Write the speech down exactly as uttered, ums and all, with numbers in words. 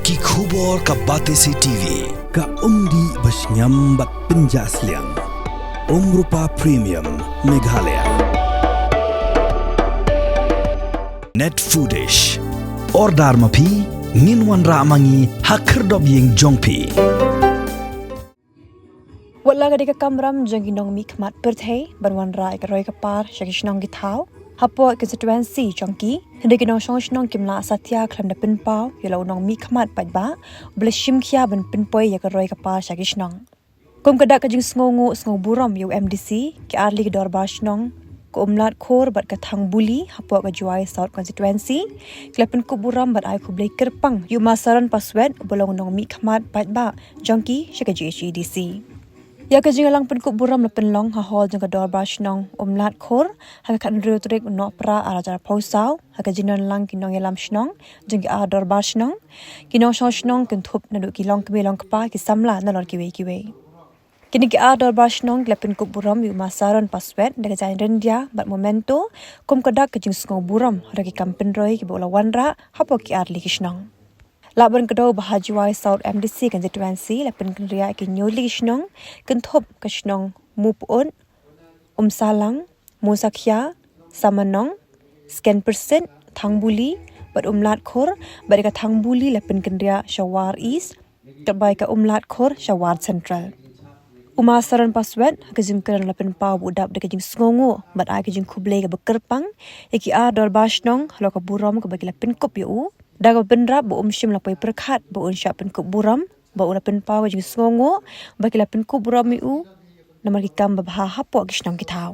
Ki khubor ka Batesi TV. Ka umdih ba shngiam bad pynjah sliang. Umrupa Premium Meghalaya. Net Foodish. Order ma phi, ngin wanrah ma ngi ha khyrdop ïing jong phi. Wat la ka dei ka kamram jong ki nongmihkhmat pyrthei ban wanrah ïa ka roi ka par sha ki shnong ki thaw hapoh constituency jong ki, hynrei ki nongshong shnong kim lah satia khlem da pynpaw ïa la u nongmihkhmat paidbah uba la shim khia ban pynpoi ïa ka roi ka par sha ki shnong. Kum ka dak ka jingsngewnguh sngewburom ïa u MDC, ki arliang ki dorbar shnong ka Umladkhor bad ka Thangbuli hapoh ka Jowai South constituency ki la pynkup burom bad ai khublei kyrpang ïa u Ma Saron Paswet uba long u nongmihkhmat paidbah jong ki sha ka GHADC. Ïa ka jingïalang pynkup burom la pynlong ha hall jong ka dorbar shnong Umladkhor ha ka khathynriew tarik u Nohprah arhajar arphew saw, ha ka jingdon lang ki nongïalam shnong jong ki ar dorbar shnong, ki nongshong shnong kynthup naduh ki longkmie longkpa, ki samla nalor kiwei kiwei. Kine ki ar dorbar shnong ki la pynkup burom ïa u Ma Saron Paswet da ka jaiñ ryndia bad memento kum ka dak ka jingsngew burom ha ki kam pynroi kiba u la wanrah hapoh ki arliang ki shnong. Lah ban kdew ba ha Jowai South MDC constituency la pynkynriah ïa ki hynñiewlai ki shnong, kynthup ka shnong Mupyut, Umsalang, Musakhia, Samanong, Skenpyrsit, Thangbuli bad Umladkhor, bad ïa ka Thangbuli la pynkynriah sha War East, katba ïa ka Umladkhor sha War Central. U Ma Saron Paswet ha ka jingkren la pynpaw ba u dap da ka jingsngewnguh bad ai ka jingkhublei kaba kyrpang ïa ki ar dorbar shnong halor ka burom kaba ki la pynkup ïa u, da kaba bynrap ba um shym la poi pyrkhat ba un shah pynkup burom, bad u la pynpaw ka jingsngewnguh ba ki la pynkup burom ïa u namar ki kam babha hapoh ki shnong ki thaw.